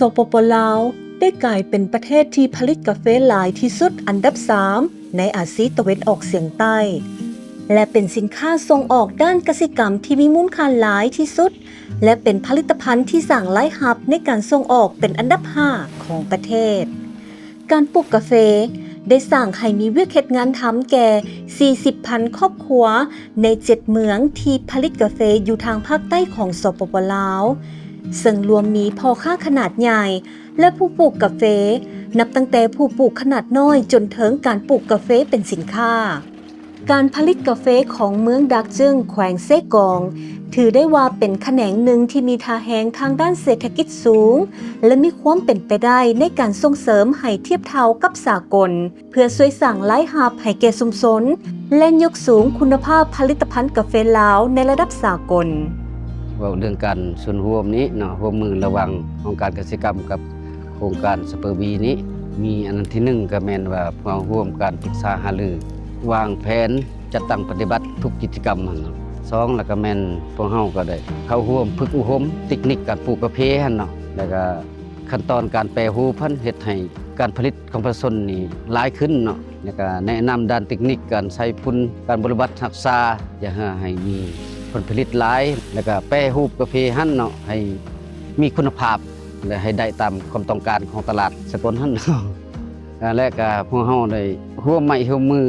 ສປປ ລາວ ໄດ້ກາຍເປັນປະເທດທີ່ຜະລິດກາເຟຫຼາຍທີ່ສຸດອັນດັບສາມໃນອາຊີຕາເວັນອອກສຽງໃຕ້ ແລະ ເປັນສິນຄ້າສົ່ງອອກດ້ານກະສິກຳທີ່ມີມູນຄ່າຫຼາຍທີ່ສຸດ ແລະ ເປັນຜະລິດຕະພັນທີ່ສ້າງລາຍຮັບໃນການສົ່ງອອກເປັນອັນດັບຫ້າຂອງປະເທດ. ການປູກກາເຟໄດ້ສ້າງໃຫ້ມີວຽກເຮັດງານທຳແກ່ສີ່ສິບພັນຄອບຄົວໃນເຈັດເມືອງທີ່ຜະລິດກາເຟຢູ່ທາງພາກໃຕ້ຂອງ ສປປ ລາວ, ເຊິ່ງລວມມີພໍ່ຄ້າຂະໜາດໃຫຍ່ ແລະ ຜູ້ປູກກາເຟ, ນັບຕັ້ງແຕ່ຜູ້ປູກຂະໜາດນ້ອຍຈົນເຖິງການປູກກາເຟເປັນສິນຄ້າ. ການຜະລິດກາເຟຂອງເມືອງດາກຈຶງ ແຂວງເຊກອງ ຖືໄດ້ວ່າເປັນຂະແໜງໜຶ່ງທີ່ມີທ່າແຮງທາງດ້ານເສດຖະກິດສູງ ແລະ ມີຄວາມເປັນໄປໄດ້ໃນການສົ່ງເສີມໃຫ້ທຽບເທົ່າກັບສາກົນ ເພື່ອຊ່ວຍສ້າງລາຍຮັບໃຫ້ແກ່ຊຸມຊົນ ແລະ ຍົກສູງຄຸນນະພາບຜະລິດຕະພັນກາເຟລາວໃນລະດັບສາກົນ. ເວົ້າເລື່ອງການສ່ວນຮ່ວມນີ້ເນາະ, ຮ່ວມມືລະຫວ່າງຫ້ອງການກະສິກຳກັບໂຄງການ ສະເປີວີ ນີ້ ມີອັນນັ້ນ ທີໜຶ່ງ ກໍແມ່ນວ່າພວກເຮົາຮ່ວມການປຶກສາຫາລື, ວາງແຜນ, ຈັດຕັ້ງປະຕິບັດທຸກກິດຈະກຳຫັ້ນ. ສອງ ລະກະແມ່ນພວກເຮົາກໍໄດ້ເຂົ້າຮ່ວມຝຶກອົບຮົມເຕັກນິກການປູກກາເຟຫັ້ນເນາະ, ລະກະຂັ້ນຕອນການແປຮູບຫັ້ນ ເຮັດໃຫ້ການຜະລິດຂອງປະຊາຊົນນີ້ຫຼາຍຂຶ້ນເນາະ. ແລ້ວກະແນະນຳດ້ານເຕັກນິກການໃຊ້ຝຸ່ນ, ການບໍລິບັດຮັກສາ ຢ່າໃຫ້ມີຜົນຜະລິດຫຼາຍ, ແລ້ວກະແປຮູບກາເຟຫັ້ນເນາະ ໃຫ້ມີຄຸນນະພາບ ແລະ ໃຫ້ໄດ້ຕາມຄວາມຕ້ອງການຂອງຕະຫຼາດສາກົນຫັ້ນເນາະ. ແລະກະພວກເຮົາໄດ້ຮ່ວມໄມ້ຮ່ວມມື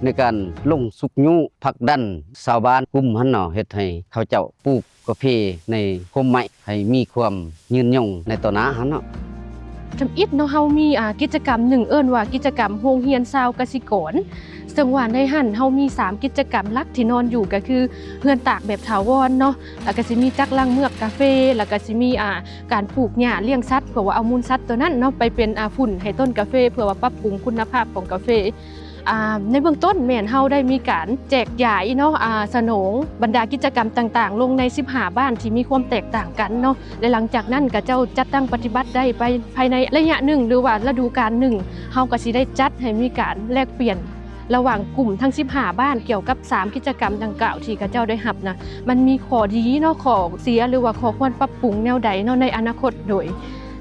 ໃນການລົງຊຸກຍູ້ຜັກດັນຊາວບ້ານກຸ່ມຫັ້ນເນາະ, ເຮັດໃຫ້ເຂົາເຈົ້າປູກ ກາເຟໃນຮົ່ມໄມ້ໃຫ້ມີຄວາມຍືນຍົງໃນຕໍ່ໜ້າຫັ້ນເນາະ. ທຳອິດເນາະ ເຮົາມີ ອາ ກິດຈະກຳໜຶ່ງ ເອີ້ນວ່າກິດຈະກຳໂຮງຮຽນຊາວກະສິກອນ, ເຊິ່ງວ່າໃນຫັ້ນເຮົາມີສາມກິດຈະກຳຫຼັກທີ່ນອນຢູ່ ກໍຄືເຮືອນຕາກແບບຖາວອນເນາະ, ແລ້ວກໍຊິມີຈັກລ້າງເມືອກກາເຟ, ແລ້ວກໍຊິມີ ອາ ການປູກຫຍ້າລ້ຽງສັດ ເພື່ອວ່າເອົາມູນສັດຕົວນັ້ນເນາະ ໄປເປັນ ອາ ຝຸ່ນໃຫ້ຕົ້ນກາເຟ ເພື່ອວ່າປັບປຸງຄຸນນະພາບຂອງກາເຟ. ອາ ໃນເບື້ອງຕົ້ນແມ່ນເຮົາໄດ້ມີການແຈກຢາຍເນາະ ອາ ສະໜອງບັນດາກິດຈະກຳຕ່າງໆ ລົງໃນສິບຫ້າບ້ານທີ່ມີຄວາມແຕກຕ່າງກັນເນາະ ແລະ ຫຼັງຈາກນັ້ນຂະເຈົ້າຈັດຕັ້ງປະຕິບັດໄດ້ໄປພາຍໃນໄລຍະໜຶ່ງ ຫຼືວ່າລະດູການໜຶ່ງ ເຮົາກໍຊິໄດ້ຈັດໃຫ້ມີການແລກປ່ຽນລະຫວ່າງກຸ່ມທັງສິບຫ້າບ້ານ ກ່ຽວກັບສາມກິດຈະກຳດັ່ງກ່າວທີ່ຂະເຈົ້າໄດ້ຮັບນະ ມັນມີຂໍ້ດີເນາະ ຂໍ້ເສຍ ຫຼືວ່າຂໍ້ຄວນປັບປຸງແນວໃດເນາະໃນອະນາຄົດໂດຍ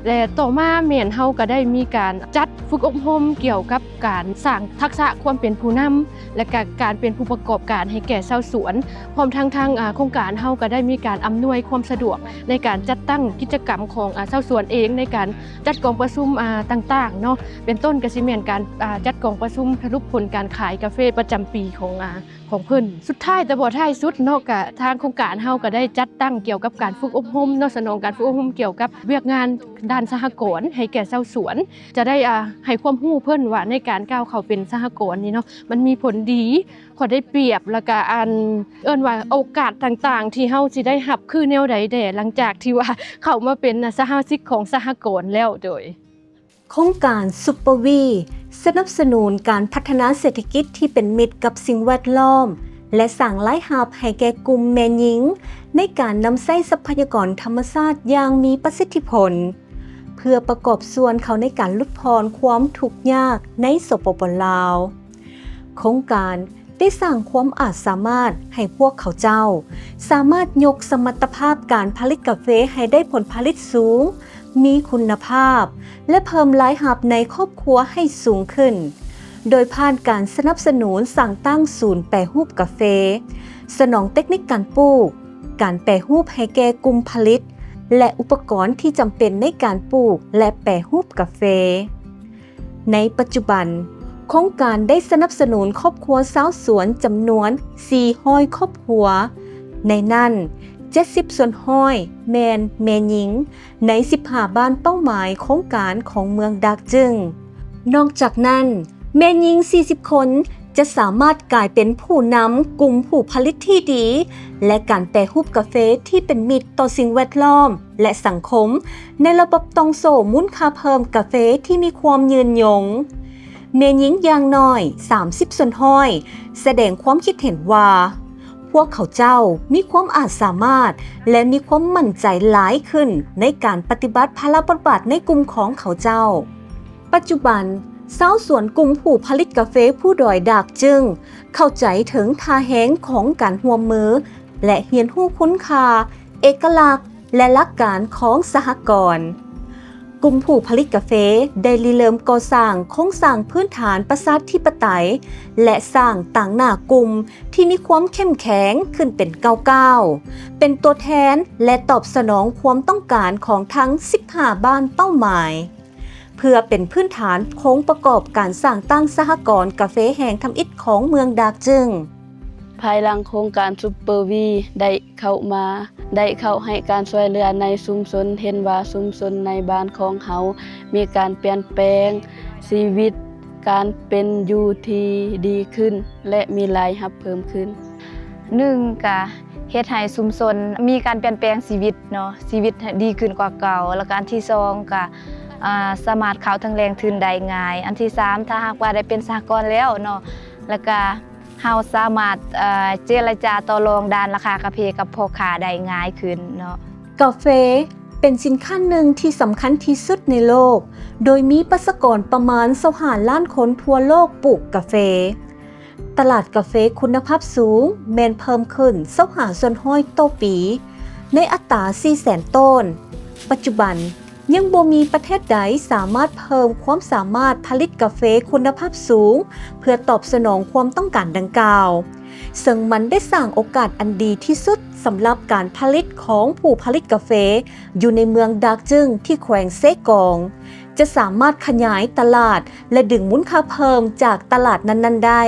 ແລະ ຕໍ່ມາແມ່ນເຮົາກໍໄດ້ມີການຈັດຝຶກອົບຮົມກ່ຽວກັບການສ້າງທັກສະຄວາມເປັນຜູ້ນຳ ແລະ ກະການເປັນຜູ້ປະກອບການໃຫ້ແກ່ຊາວສວນ. ພ້ອມທັງທາງ ອາ ໂຄງການເຮົາກໍໄດ້ມີການອຳນວຍຄວາມສະດວກໃນການຈັດຕັ້ງກິດຈະກຳຂອງ ອາ ຊາວສວນເອງ ໃນການຈັດກອງປະຊຸມ ອາ ຕ່າງໆເນາະ ເປັນຕົ້ນກໍຊິແມ່ນການ ອາ ຈັດກອງປະຊຸມສະຫຼຸບຜົນການຂາຍກາເຟປະຈຳປີຂອງ ອາ ຂອງເພິ່ນ. ສຸດທ້າຍແຕ່ບໍ່ທ້າຍສຸດເນາະ ກະທາງໂຄງການເຮົາກໍໄດ້ຈັດຕັ້ງກ່ຽວກັບການຝຶກອົບຮົມເນາະ ສະໜອງການຝຶກອົບຮົມກ່ຽວກັບວຽກງານດ້ານສະຫະກອນໃຫ້ແກ່ຊາວສວນ ຈະໄດ້ ອາ ໃຫ້ຄວາມຮູ້ເພິ່ນວ່າໃນການກ້າວເຂົ້າເປັນສະຫະກອນນີ້ເນາະ ມັນມີຜົນດີ, ຂໍ້ໄດ້ປຽບ ແລ້ວກະ ອັນ ເອີ້ນວ່າໂອກາດຕ່າງໆທີ່ເຮົາຊິໄດ້ຮັບຄືແນວໃດແດ່ ຫຼັງຈາກທີ່ວ່າເຂົ້າມາເປັນສະມາຊິກຂອງສະຫະກອນແລ້ວ. ໂດຍ ໂຄງການຊຸບເປີວີ ສະໜັບສະໜູນການພັດທະນາເສດຖະກິດທີ່ເປັນມິດກັບສິ່ງແວດລ້ອມ ແລະ ສ້າງລາຍຮັບໃຫ້ແກ່ກຸ່ມແມ່ຍິງ ໃນການນຳໃຊ້ຊັບພະຍາກອນທຳມະຊາດຢ່າງມີປະສິດທິຜົນ ເພື່ອປະກອບສ່ວນເຂົ້າໃນການຫຼຸດຜ່ອນຄວາມທຸກຍາກໃນ ສປປ ລາວ. ໂຄງການໄດ້ສ້າງຄວາມອາດສາມາດໃຫ້ພວກເຂົາເຈົ້າ ສາມາດຍົກສະມັດຕະພາບການຜະລິດກາເຟໃຫ້ໄດ້ຜົນຜະລິດສູງ, ມີຄຸນນະພາບ ແລະ ເພີ່ມລາຍຮັບໃນຄອບຄົວໃຫ້ສູງຂຶ້ນ ໂດຍຜ່ານການສະໜັບສະໜູນສ້າງຕັ້ງສູນແປຮູບກາເຟ, ສະໜອງເຕັກນິກການປູກ, ການແປຮູບໃຫ້ແກ່ກຸ່ມຜະລິດ ແລະ ອຸປະກອນທີ່ຈຳເປັນໃນການປູກ ແລະ ແປຮູບກາເຟ. ໃນປັດຈຸບັນ, ໂຄງການໄດ້ສະໜັບສະໜູນຄອບຄົວຊາວສວນຈຳນວນສີ່ຮ້ອຍຄອບຄົວ, ໃນນັ້ນ ເຈັດສິບສ່ວນຮ້ອຍແມ່ນແມ່ຍິງ ໃນສິບຫ້າບ້ານເປົ້າໝາຍໂຄງການຂອງເມືອງດາກຈຶງ. ນອກຈາກນັ້ນ, ແມ່ຍິງສີ່ສິບຄົນຈະສາມາດກາຍເປັນຜູ້ນຳກຸ່ມຜູ້ຜະລິດທີ່ດີ ແລະ ການແປຮູບກາເຟທີ່ເປັນມິດຕໍ່ສິ່ງແວດລ້ອມ ແລະ ສັງຄົມ ໃນລະບົບຕ່ອງໂສ້ມູນຄ່າເພີ່ມກາເຟທີ່ມີຄວາມຍືນຍົງ. ແມ່ຍິງຢ່າງໜ້ອຍສາມສິບສ່ວນຮ້ອຍສະແດງຄວາມຄິດເຫັນວ່າ ພວກເຂົາເຈົ້າມີຄວາມອາດສາມາດ ແລະ ມີຄວາມໝັ້ນໃຈຫຼາຍຂຶ້ນໃນການປະຕິບັດພາລະບົດບາດໃນກຸ່ມຂອງເຂົາເຈົ້າ. ປັດຈຸບັນ, ຊາວສວນກຸ່ມຜູ້ຜະລິດກາເຟພູດອຍດາກຈຶງ ເຂົ້າໃຈເຖິງທ່າແຮງຂອງການຮ່ວມມື ແລະ ຮຽນຮູ້ຄຸນຄ່າ, ເອກະລັກ ແລະ ຫຼັກການຂອງສະຫະກອນ. ກຸ່ມຜູ້ຜະລິດກາເຟໄດ້ລິເລີ່ມກໍ່ສ້າງໂຄງສ້າງພື້ນຖານປະຊາທິປະໄຕ ແລະ ສ້າງຕາງໜ້າກຸ່ມທີ່ມີຄວາມເຂັ້ມແຂງຂຶ້ນເປັນກ້າວໆ, ເປັນຕົວແທນ ແລະ ຕອບສະໜອງຄວາມຕ້ອງການຂອງທັງສິບຫ້າບ້ານເປົ້າໝາຍ ເພື່ອເປັນພື້ນຖານໂຄງປະກອບການສ້າງຕັ້ງສະຫະກອນກາເຟແຫ່ງທຳອິດຂອງເມືອງດາກຈຶງ. ພາຍຫຼັງໂຄງການຊຸບເປີວີໄດ້ເຂົ້າມາ, ໄດ້ເຂົ້າໃຫ້ການຊ່ວຍເຫຼືອໃນຊຸມຊົນ, ເຫັນວ່າຊຸມຊົນໃນບ້ານຂອງເຮົາມີການປ່ຽນແປງຊີວິດ, ການເປັນຢູ່ທີ່ດີຂຶ້ນ ແລະ ມີລາຍຮັບເພີ່ມຂຶ້ນ. ໜຶ່ງ ກະເຮັດໃຫ້ຊຸມຊົນມີການປ່ຽນແປງຊີວິດເນາະ, ຊີວິດດີຂຶ້ນກວ່າເກົ່າ. ແລ້ວກະອັນທີສອງ ກະ ອ່າ ສາມາດເຂົ້າເຖິງແຫຼ່ງທຶນໄດ້ງ່າຍ. ອັນທີສາມ ຖ້າຫາກວ່າໄດ້ເປັນສະຫະກອນແລ້ວເນາະ, ແລ້ວກະ ເຮົາສາມາດ ເອີ ເຈລະຈາຕໍ່ລອງດ້ານລາຄາກາເຟກັບພໍ່ຄ້າໄດ້ງ່າຍຂຶ້ນເນາະ. ກາເຟເປັນສິນຄ້າໜຶ່ງທີ່ສຳຄັນທີ່ສຸດໃນໂລກ, ໂດຍມີປະຊາກອນປະມານຊາວຫ້າລ້ານຄົນທົ່ວໂລກປູກກາເຟ. ຕະຫຼາດກາເຟຄຸນນະພາບສູງແມ່ນເພີ່ມຂຶ້ນຊາວຫ້າສ່ວນຮ້ອຍຕໍ່ປີ ໃນອັດຕາສີ່ແສນໂຕນ. ປັດຈຸບັນ ຍັງບໍ່ມີປະເທດໃດສາມາດເພີ່ມຄວາມສາມາດຜະລິດກາເຟຄຸນນະພາບສູງ ເພື່ອຕອບສະໜອງຄວາມຕ້ອງການດັ່ງກ່າວ, ເຊິ່ງມັນໄດ້ສ້າງໂອກາດອັນດີທີ່ສຸດສຳລັບການຜະລິດຂອງຜູ້ຜະລິດກາເຟຢູ່ໃນເມືອງດາກຈຶງທີ່ແຂວງເຊກອງ ຈະສາມາດຂະຫຍາຍຕະຫຼາດ ແລະ ດຶງມູນຄ່າເພີ່ມຈາກຕະຫຼາດນັ້ນໆໄດ້.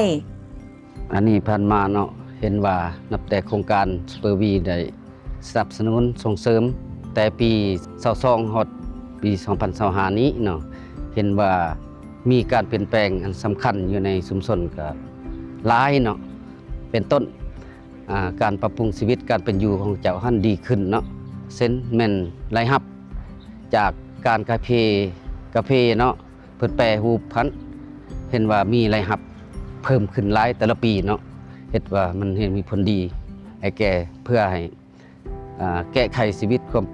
ອັນນີ້ຜ່ານມາເນາະ ເຫັນວ່ານັບແຕ່ໂຄງການຊຸບເປີວີໄດ້ສະໜັບສະໜູນສົ່ງເສີມແຕ່ປີຊາວສອງຮອດປີສອງພັນຊາວຫ້ານີ້ເນາະ, ເຫັນວ່າມີການປ່ຽນແປງອັນສຳຄັນຢູ່ໃນຊຸມຊົນກໍຫຼາຍເນາະ, ເປັນຕົ້ນ ອ່າ ການປັບປຸງຊີວິດການເປັນຢູ່ຂອງເຈົ້າຫັ້ນດີຂຶ້ນເນາະ, ເຊັ່ນແມ່ນລາຍຮັບຈາກການກາເຟ ກາເຟເນາະ ເພິ່ນແປຮູບຫັ້ນ ເຫັນວ່າມີລາຍຮັບເພີ່ມຂຶ້ນຫຼາຍແຕ່ລະປີເນາະ, ເຮັດວ່າມັນເຮັດມີຜົນດີໃຫ້ແກ່ ເພື່ອໃຫ້ ອ່າ ແກ້ໄຂຊີວິດຄວາມ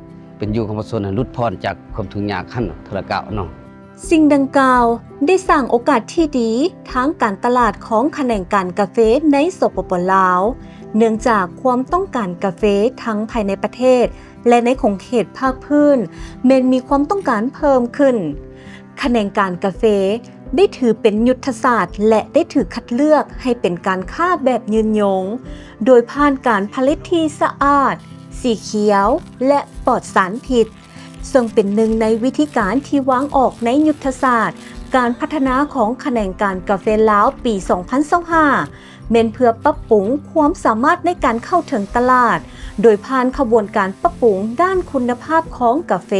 ເປັນຢູ່ຂອງປະຊາຊົນໃຫ້ຫຼຸດຜ່ອນຈາກຄວາມທຸກຍາກຫັ້ນເທື່ອລະກ້າວເນາະ. ສິ່ງດັ່ງກ່າວໄດ້ສ້າງໂອກາດທີ່ດີທາງການຕະຫຼາດຂອງຂະແໜງການກາເຟໃນ ສປປ ລາວ, ເນື່ອງຈາກຄວາມຕ້ອງການກາເຟທັງພາຍໃນປະເທດ ແລະ ໃນຂົງເຂດພາກພື້ນ ແມ່ນມີຄວາມຕ້ອງການເພີ່ມຂຶ້ນ. ຂະແໜງການກາເຟໄດ້ຖືເປັນຍຸດທະສາດ ແລະ ໄດ້ຖືກຄັດເລືອກໃຫ້ເປັນການຄ້າແບບຍືນຍົງ ໂດຍຜ່ານການຜະລິດທີ່ສະອາດ, ສີຂຽວ ແລະ ປອດສານພິດ, ເຊິ່ງເປັນໜຶ່ງໃນວິທີການທີ່ວາງອອກໃນຍຸດທະສາດການພັດທະນາຂອງຂະແໜງການກາເຟລາວປີສອງພັນຊາວຫ້າ ແມ່ນເພື່ອປັບປຸງຄວາມສາມາດໃນການເຂົ້າເຖິງຕະຫຼາດ ໂດຍຜ່ານຂະບວນການປັບປຸງດ້ານຄຸນນະພາບຂອງກາເຟ.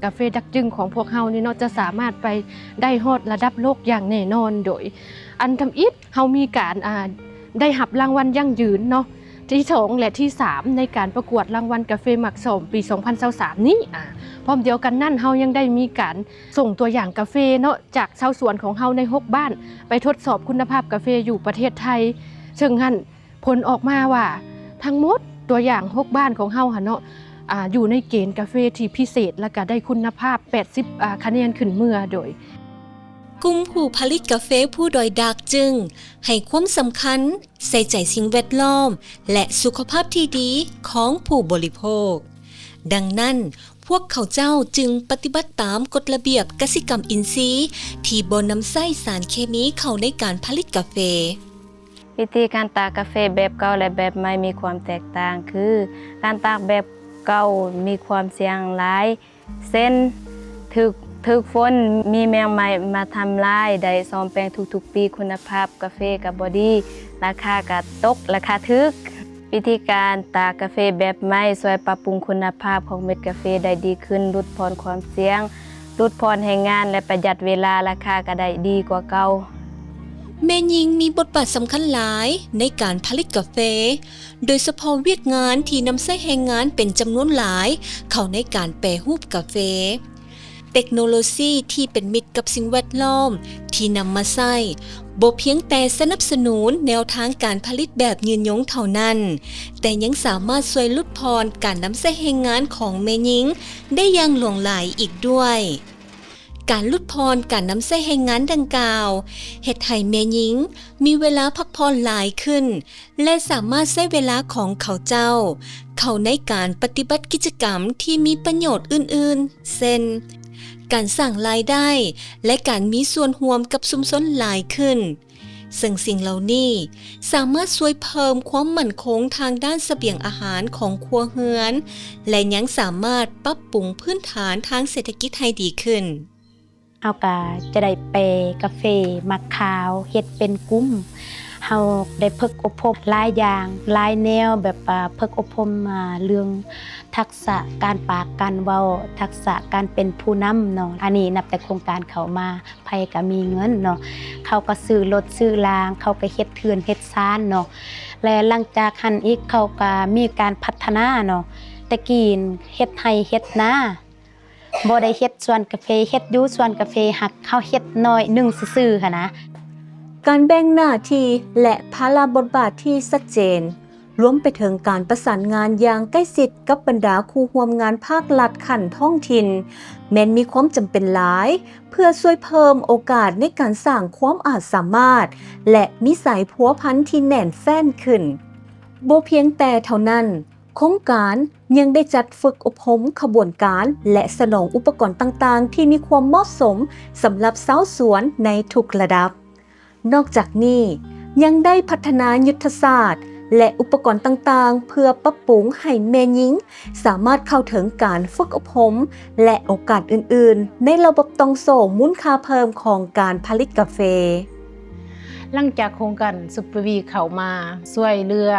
ກາເຟດາກຈຶງຂອງພວກເຮົານີ້ເນາະ ຈະສາມາດໄປໄດ້ຮອດລະດັບໂລກຢ່າງແນ່ນອນ, ໂດຍອັນທຳອິດເຮົາມີການ ອ່າ ໄດ້ຮັບລາງວັນຢັ້ງຢືນເນາະ ທີສອງ ແລະ ທີສາມ ໃນການປະກວດລາງວັນກາເຟໝາກສອມປີສອງພັນຊາວສາມນີ້. ອາ ພ້ອມດຽວກັນນັ້ນ ເຮົາຍັງໄດ້ມີການສົ່ງຕົວຢ່າງກາເຟເນາະ ຈາກຊາວສວນຂອງເຮົາໃນຫົກບ້ານ ໄປທົດສອບຄຸນນະພາບກາເຟຢູ່ປະເທດໄທ, ເຊິ່ງຫັ້ນ ຜົນອອກມາວ່າທັງໝົດຕົວຢ່າງຫົກບ້ານຂອງເຮົາຫັ້ນເນາະ ອາ ຢູ່ໃນເກນກາເຟທີ່ພິເສດ ແລະ ກະໄດ້ຄຸນນະພາບແປດສິບ ອາ ຄະແນນຂຶ້ນເມືອ. ໂດຍ ກຸ່ມຜູ້ຜະລິດກາເຟພູດອຍດາກຈຶງໃຫ້ຄວາມສຳຄັນໃສ່ໃຈສິ່ງແວດລ້ອມ ແລະ ສຸຂະພາບທີ່ດີຂອງຜູ້ບໍລິໂພກ. ດັ່ງນັ້ນ, ພວກເຂົາເຈົ້າຈຶ່ງປະຕິບັດຕາມກົດລະບຽບກະສິກຳອິນຊີທີ່ບໍ່ນຳໃຊ້ສານເຄມີເຂົ້າໃນການຜະລິດກາເຟ. ວິທີການຕາກກາເຟແບບເກົ່າ ແລະ ແບບໃໝ່ມີຄວາມແຕກຕ່າງ ຄື ການຕາກແບບເກົ່າມີຄວາມສ່ຽງຫຼາຍ ເຊັ່ນ ຖືກ ຖືກຝົນ, ມີແມງໄມ້ມາທຳລາຍ, ໄດ້ສ້ອມແປງທຸກໆປີ, ຄຸນນະພາບກາເຟກໍບໍ່ດີ, ລາຄາກໍຕົກ, ລາຄາຖືກ. ວິທີການຕາກກາເຟແບບໃໝ່ຊ່ວຍປັບປຸງຄຸນນະພາບຂອງເມັດກາເຟໄດ້ດີຂຶ້ນ, ຫຼຸດຜ່ອນຄວາມສ່ຽງ, ຫຼຸດຜ່ອນແຮງງານ ແລະ ປະຢັດເວລາ, ລາຄາກໍໄດ້ດີກວ່າເກົ່າ. ແມ່ຍິງມີບົດບາດສຳຄັນຫຼາຍໃນການຜະລິດກາເຟ, ໂດຍສະເພາະວຽກງານທີ່ນຳໃຊ້ແຮງງານເປັນຈຳນວນຫຼາຍເຂົ້າໃນການແປຮູບກາເຟ. ເຕັກໂນໂລຊີທີ່ເປັນມິດກັບສິ່ງແວດລ້ອມທີ່ນຳມາໃຊ້ ບໍ່ພຽງແຕ່ສະໜັບສະໜູນແນວທາງການຜະລິດແບບຍືນຍົງເທົ່ານັ້ນ, ແຕ່ຍັງສາມາດຊ່ວຍຫຼຸດຜ່ອນການນຳໃຊ້ແຮງງານຂອງແມ່ຍິງໄດ້ຢ່າງຫຼວງຫຼາຍອີກດ້ວຍ. ການຫຼຸດຜ່ອນການນຳໃຊ້ແຮງງານດັ່ງກ່າວ ເຮັດໃຫ້ແມ່ຍິງມີເວລາພັກຜ່ອນຫຼາຍຂຶ້ນ ແລະ ສາມາດໃຊ້ເວລາຂອງເຂົາເຈົ້າເຂົ້າໃນການປະຕິບັດກິດຈະກຳທີ່ມີປະໂຫຍດອື່ນໆ ເຊັ່ນ ການສ້າງລາຍໄດ້ ແລະ ການມີສ່ວນຮ່ວມກັບຊຸມຊົນຫຼາຍຂຶ້ນ, ເຊິ່ງສິ່ງເຫຼົ່ານີ້ສາມາດຊ່ວຍເພີ່ມຄວາມໝັ້ນຄົງທາງດ້ານສະບຽງອາຫານຂອງຄົວເຮືອນ ແລະ ຍັງສາມາດປັບປຸງພື້ນຖານທາງເສດຖະກິດໃຫ້ດີຂຶ້ນ. ເຮົາກະຈະໄດ້ແປກາເຟໝາກຂາວ ເຮັດເປັນກຸ່ມ. ເຮົາໄດ້ຝຶກອົບຮົມຫຼາຍຢ່າງ ຫຼາຍແນວ ແບບວ່າຝຶກອົບຮົມເລື່ອງທັກສະການປາກການເວົ້າ ທັກສະການເປັນຜູ້ນຳເນາະ. ອັນນີ້ນັບແຕ່ໂຄງການເຂົ້າມາ ໃຜກະມີເງິນເນາະ ເຂົາກະຊື້ລົດຊື້ລາງ ເຂົາກະເຮັດເຮືອນເຮັດຊານເນາະ. ແລະ ຫຼັງຈາກຫັ້ນອີກ ເຂົາກະມີການພັດທະນາເນາະ. ແຕ່ກີ້ເຮັດໄຮ່ເຮັດນາ ບໍ່ໄດ້ເຮັດສວນກາເຟ ເຮັດຢູ່ສວນກາເຟ ຫາກເຮົາເຮັດໜ້ອຍໜຶ່ງຊື່ໆຫັ້ນນະ. ການແບ່ງໜ້າທີ່ ແລະ ພາລະບົດບາດທີ່ຊັດເຈນ, ລວມໄປເຖິງການປະສານງານຢ່າງໃກ້ຊິດກັບບັນດາຄູ່ຮ່ວມງານພາກລັດຂັ້ນທ້ອງຖິ່ນ ແມ່ນມີຄວາມຈຳເປັນຫຼາຍ ເພື່ອຊ່ວຍເພີ່ມໂອກາດໃນການສ້າງຄວາມອາດສາມາດ ແລະ ມີສາຍພົວພັນທີ່ແໜ້ນແຟ້ນຂຶ້ນ. ບໍ່ພຽງແຕ່ເທົ່ານັ້ນ, ໂຄງການຍັງໄດ້ຈັດຝຶກອົບຮົມຂະບວນການ ແລະ ສະໜອງອຸປະກອນຕ່າງໆທີ່ມີຄວາມເໝາະສົມສຳລັບຊາວສວນໃນທຸກລະດັບ. ນອກຈາກນີ້, ຍັງໄດ້ພັດທະນາຍຸດທະສາດ ແລະ ອຸປະກອນຕ່າງໆ ເພື່ອປັບປຸງໃຫ້ແມ່ຍິງສາມາດເຂົ້າເຖິງການຝຶກອົບຮົມ ແລະ ໂອກາດອື່ນໆ ໃນລະບົບຕ່ອງໂສ້ມູນຄ່າເພີ່ມຂອງການຜະລິດກາເຟ. ຫຼັງຈາກໂຄງການຊຸບເປີວີເຂົ້າມາຊ່ວຍເຫຼືອ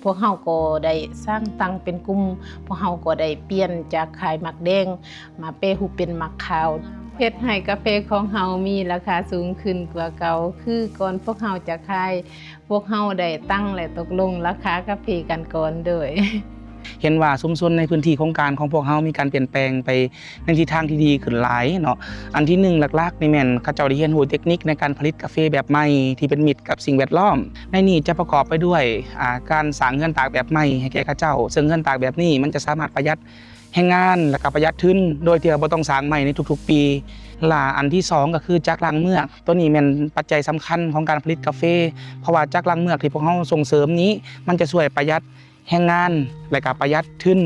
ພວກເຮົາກໍໄດ້ສ້າງຕັ້ງເປັນກຸ່ມ, ພວກເຮົາກໍໄດ້ປ່ຽນຈາກຂາຍໝາກແດງມາແປຮູບເປັນໝາກຂາວ, ເຮັດໃຫ້ກາເຟຂອງເຮົາມີລາຄາສູງຂຶ້ນກວ່າເກົ່າ. ຄືກ່ອນພວກເຮົາຈະຂາຍ, ພວກເຮົາໄດ້ຕັ້ງ ແລະ ຕົກລົງລາຄາກາເຟກັນກ່ອນໂດຍ. ເຫັນວ່າຊຸມຊົນໃນພື້ນທີ່ໂຄງການຂອງພວກເຮົາມີການປ່ຽນແປງໄປ ໃນທິດທາງທີ່ດີຂຶ້ນຫຼາຍເນາະ. ອັນທີໜຶ່ງຫຼັກໆນີ້ແມ່ນເຂົາເຈົ້າໄດ້ຮຽນຮູ້ເຕັກນິກໃນການຜະລິດກາເຟແບບໃໝ່ທີ່ເປັນມິດກັບສິ່ງແວດລ້ອມ. ໃນນີ້ຈະປະກອບໄປດ້ວຍ ອາ ການສ້າງເຮືອນຕາກແບບໃໝ່ໃຫ້ແກ່ເຂົາເຈົ້າ, ເຊິ່ງເຮືອນຕາກແບບນີ້ມັນຈະສາມາດປະຢັດແຮງງານ ແລະກະປະຢັດທຶນ ໂດຍທີ່ວ່າບໍ່ຕ້ອງສ້າງໃໝ່ໃນທຸກໆປີ. ລະອັນທີສອງກະຄືຈັກລ້າງເມືອກ, ໂຕນີ້ແມ່ນປັດໄຈສຳຄັນຂອງການຜະລິດກາເຟ, ເພາະວ່າຈັກລ້າງເມືອກທີ່ພວກເຮົາສົ່ງເສີມນີ້ ມັນຈະຊ່ວຍປະຢັດ ແຮງງານ ແລະກະປະຢັດທຶນ,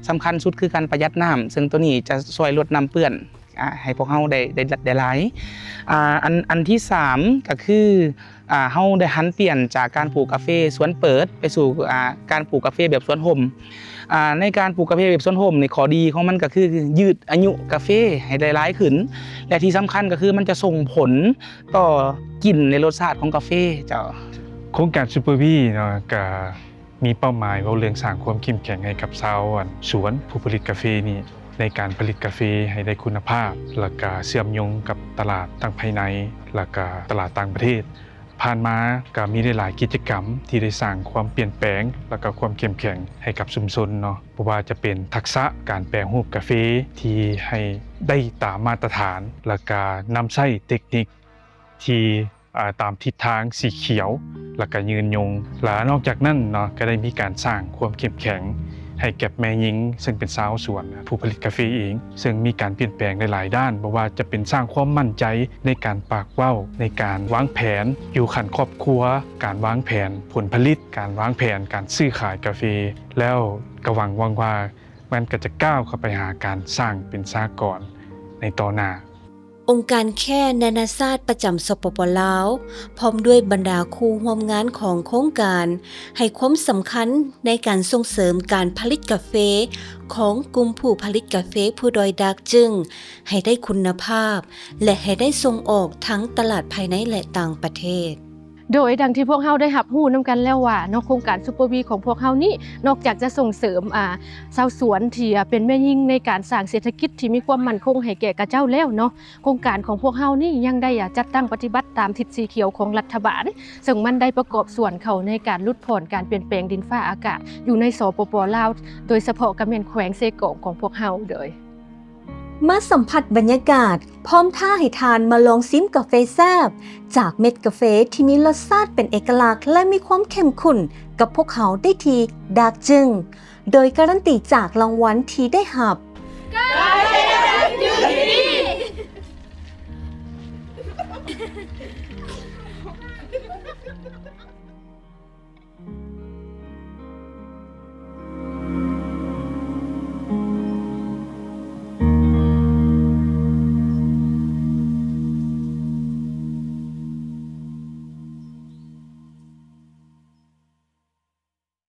ສຳຄັນສຸດຄືການປະຢັດນ້ຳ, ເຊິ່ງໂຕນີ້ຈະຊ່ວຍລົດນ້ຳເປື້ອນ ອາ ໃຫ້ພວກເຮົາໄດ້ ໄດ້ ໄດ້ຫຼາຍ. ອາ ອັນ ອັນທີສາມກະຄື ອາ ເຮົາໄດ້ຫັນປ່ຽນຈາກການປູກກາເຟສວນເປີດ ໄປສູ່ ອາ ການປູກກາເຟແບບສວນຮົ່ມ. ອາ ໃນການປູກກາເຟແບບສວນຮົ່ມນີ້ ຂໍ້ດີຂອງມັນກະຄືຍືດອາຍຸກາເຟໃຫ້ໄດ້ຫຼາຍຂຶ້ນ ແລະທີ່ສຳຄັນກະຄືມັນຈະສົ່ງຜົນຕໍ່ກິ່ນ ແລະລົດຊາດຂອງກາເຟເຈົ້າ. ໂຄງການຊຸບເປີວີເນາະ ກະ ມີເປົ້າໝາຍເວົ້າເລື່ອງສ້າງຄວາມເຂັ້ມແຂງໃຫ້ກັບຊາວສວນຜູ້ຜະລິດກາເຟນີ້ ໃນການຜະລິດກາເຟໃຫ້ໄດ້ຄຸນນະພາບ ແລ້ວກະເຊື່ອມໂຍງກັບຕະຫຼາດທັງພາຍໃນ ແລ້ວກະຕະຫຼາດຕ່າງປະເທດ. ຜ່ານມາກະມີໄດ້ຫຼາຍກິດຈະກຳທີ່ໄດ້ສ້າງຄວາມປ່ຽນແປງ ແລ້ວກະຄວາມເຂັ້ມແຂງໃຫ້ກັບຊຸມຊົນເນາະ, ບໍ່ວ່າຈະເປັນທັກສະການແປຮູບກາເຟທີ່ໃຫ້ໄດ້ຕາມມາດຕະຖານ ແລ້ວກະນຳໃຊ້ເຕັກນິກທີ່ ອາ ຕາມທິດທາງສີຂຽວ ແລ້ວກະຍືນຍົງ. ແລະນອກຈາກນັ້ນເນາະ ກະໄດ້ມີການສ້າງຄວາມເຂັ້ມແຂງໃຫ້ແກ່ແມ່ຍິງ ເຊິ່ງເປັນຊາວສວນ ຜູ້ຜະລິດກາເຟເອງ ເຊິ່ງມີການປ່ຽນແປງໃນຫຼາຍດ້ານ, ບໍ່ວ່າຈະເປັນສ້າງຄວາມໝັ້ນໃຈໃນການປາກເວົ້າ, ໃນການວາງແຜນຢູ່ຂັ້ນຄອບຄົວ, ການວາງແຜນຜົນຜະລິດ, ການວາງແຜນການຊື້ຂາຍກາເຟ, ແລ້ວກະຫວັງ ຫວັງວ່າມັນກະຈະກ້າວເຂົ້າໄປຫາການສ້າງເປັນສະຫະກອນໃນຕໍ່ໜ້າ. ອົງການແຄນານາຊາດປະຈຳ ສປປ ລາວ ພ້ອມດ້ວຍບັນດາຄູ່ຮ່ວມງານຂອງໂຄງການ ໃຫ້ຄວາມສຳຄັນໃນການສົ່ງເສີມການຜະລິດກາເຟຂອງກຸ່ມຜູ້ຜະລິດກາເຟພູດອຍດາກຈຶງ ໃຫ້ໄດ້ຄຸນນະພາບ ແລະ ໃຫ້ໄດ້ສົ່ງອອກທັງຕະຫຼາດພາຍໃນ ແລະ ຕ່າງປະເທດ. ໂດຍດັ່ງທີ່ພວກເຮົາໄດ້ຮັບຮູ້ນຳກັນແລ້ວວ່າເນາະ ໂຄງການຊຸບເປີວີຂອງພວກເຮົານີ້ ນອກຈາກຈະສົ່ງເສີມ ອາ ຊາວສວນທີ່ເປັນແມ່ຍິງໃນການສ້າງເສດຖະກິດທີ່ມີຄວາມໝັ້ນຄົງໃຫ້ແກ່ຂະເຈົ້າແລ້ວເນາະ ໂຄງການຂອງພວກເຮົານີ້ຍັງໄດ້ ອາ ຈັດຕັ້ງປະຕິບັດຕາມທິດສີຂຽວຂອງລັດຖະບານ ເຊິ່ງມັນໄດ້ປະກອບສ່ວນເຂົ້າໃນການຫຼຸດຜ່ອນການປ່ຽນແປງດິນຟ້າອາກາດຢູ່ໃນ ສປປ ລາວ ໂດຍສະເພາະກະແມ່ນແຂວງເຊກອງຂອງພວກເຮົາ. ໂດຍ ມາສຳຜັດບັນຍາກາດ ພ້ອມທ້າໃຫ້ທ່ານມາລອງຊິມກາເຟແຊບ ຈາກເມັດກາເຟທີ່ມີລົດຊາດເປັນເອກະລັກ ແລະ ມີຄວາມເຂັ້ມຂຸ້ນກັບພວກເຮົາໄດ້ທີ່ດາກຈຶງ ໂດຍກາຣັນຕີຈາກລາງວັນທີ່ໄດ້ຮັບ. ກາ